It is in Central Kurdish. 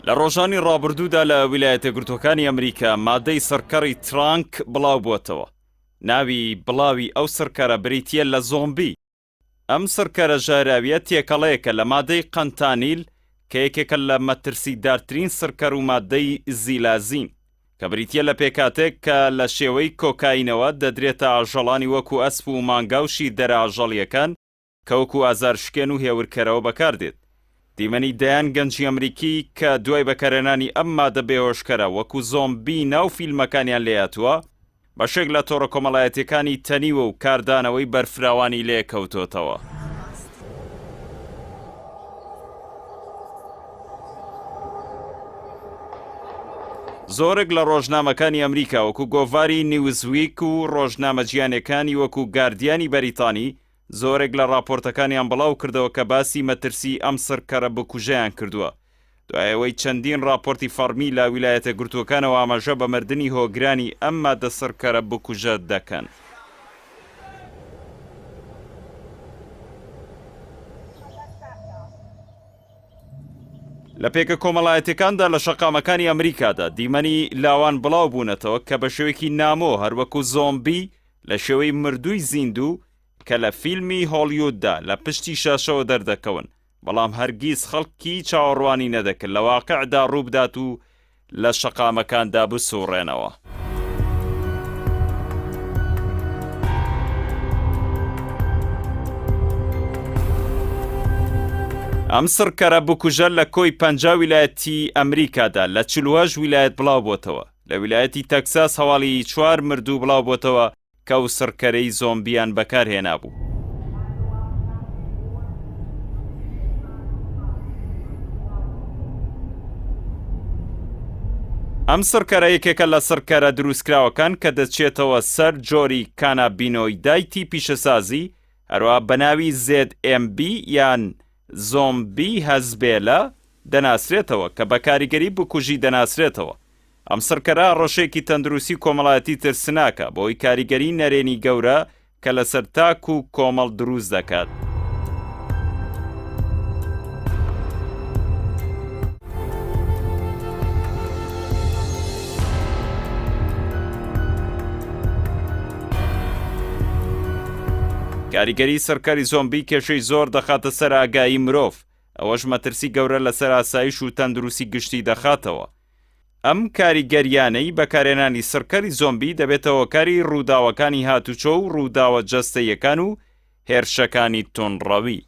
لە ڕۆژانی ڕابردوودا لە ویلایەتەگرتووەکانی ئەمریکا مادەی سڕکەڕی ترانک بڵاوبووەتەوە. ناوی بڵاوی ئەو سڕکەرە بریتییە لە زۆمبی. ئەم سڕکەرە ژەهراوییە تێکەڵەیەکە لە مادەی قەنتانیل کە یەکێکە لە مەترسیدارترین سڕکەر و مادەی زیلازین کە بریتییە لە پێکهاتەیەک کە لە شێوەی کۆکاینەوە دەدرێتە ئاژەڵانی وەکو ئەسپ و مانگا و شیردەرە ئاژەڵییەکان کە وەکو ئازارشکێن و هێورکەرەوە بەکاردێت. دیمەنی دەیان گەنجی ئەمریکی کە دوای بەکارهێنانی ئەم مادە بێهۆشکەرە وەکو زۆمبی ناو فیلمەکانیان لێهاتووە، بەشێک لە تۆڕە کۆمەڵایەتییەکانی تەنیوە و کاردانەوەی بەرفراوانی لێکەوتۆتەوە. زۆرێک لە ڕۆژنامەکانی ئەمریکا وەکو گۆڤاری نیوزویک و ڕۆژنامە جیهانیەکانی وەکو گاردیانی بەریتانی زۆرێک لە ڕاپۆرتەکانیان بڵاو کردەوە کە باسی مەترسی ئەم سڕکەرە بکوژەیان کردووە دوای ئەوەی چەندین ڕاپۆرتی فەڕمی لە ویلایەتە گرتووەکانەوە ئاماژە بە مردنی هۆگرانی ئەم مادە سڕکەرە بکوژە دەکەن. لە پێگە کۆمەڵایەتیەکاندا لە شەقامەکانی ئەمریکادا دیمەنی لاوان بڵاو بوونەتەوە کە بە شێوەیەکی نامۆ هەروەکو زۆمبی لە شێوەی مردووی زیندوو کە لە فیلمی هۆڵیوددا لە پشتی شاشەوە دەردەکەون، بەڵام هەرگیز خەڵکی چاوەڕوانی نەدەکرد لە واقعدا ڕووبدات و لە شەقامەکاندا بسوڕێنەوە. ئەم سڕکەرە بکوژە لە کۆی 50 ویلایەتی ئەمریکادا لە 48 ویلایەت بڵاوبۆتەوە. لە ویلایەتی تەکساس هەواڵی چوار مردوو بڵاوبۆتەوە کە ئەو سڕکەرەی زۆمبیان بەکارهێنابوو. ئەم سڕکەرە یەکێکە لە سڕکەرە دروستکراوەکان کە دەچێتەوە سەر جۆری کانابینۆیدایتی پیشەسازی، هەروەها بە ناوی ZMB یان زۆمبی هەزبێلە دەناسرێتەوە کە بە کاریگەری بکوژی دەناسرێتەوە. ئەم سڕکەرە هەڕەشەیەکی تەندروستی و کۆمەڵایەتی ترسناکە بەهۆی کاریگەری نەرێنی گەورە کە لەسەر تاک و کۆمەڵ دروست دەکات. کاریگەری سڕکەری زۆمبی کێشەی زۆر دەخاتە سەر ئاگایی مرۆڤ، ئەوەش مەترسی گەورە لەسەر ئاسایش و تەندروستی گشتی دەخاتەوە. ئەم کاریگەرییانەی بەکارهێنانی سڕکەری زۆمبی دەبێتە هۆکاری ڕووداوەکانی هاتوچۆ و ڕووداوە جەستەییەکان و هێرشەکانی توندڕەوی.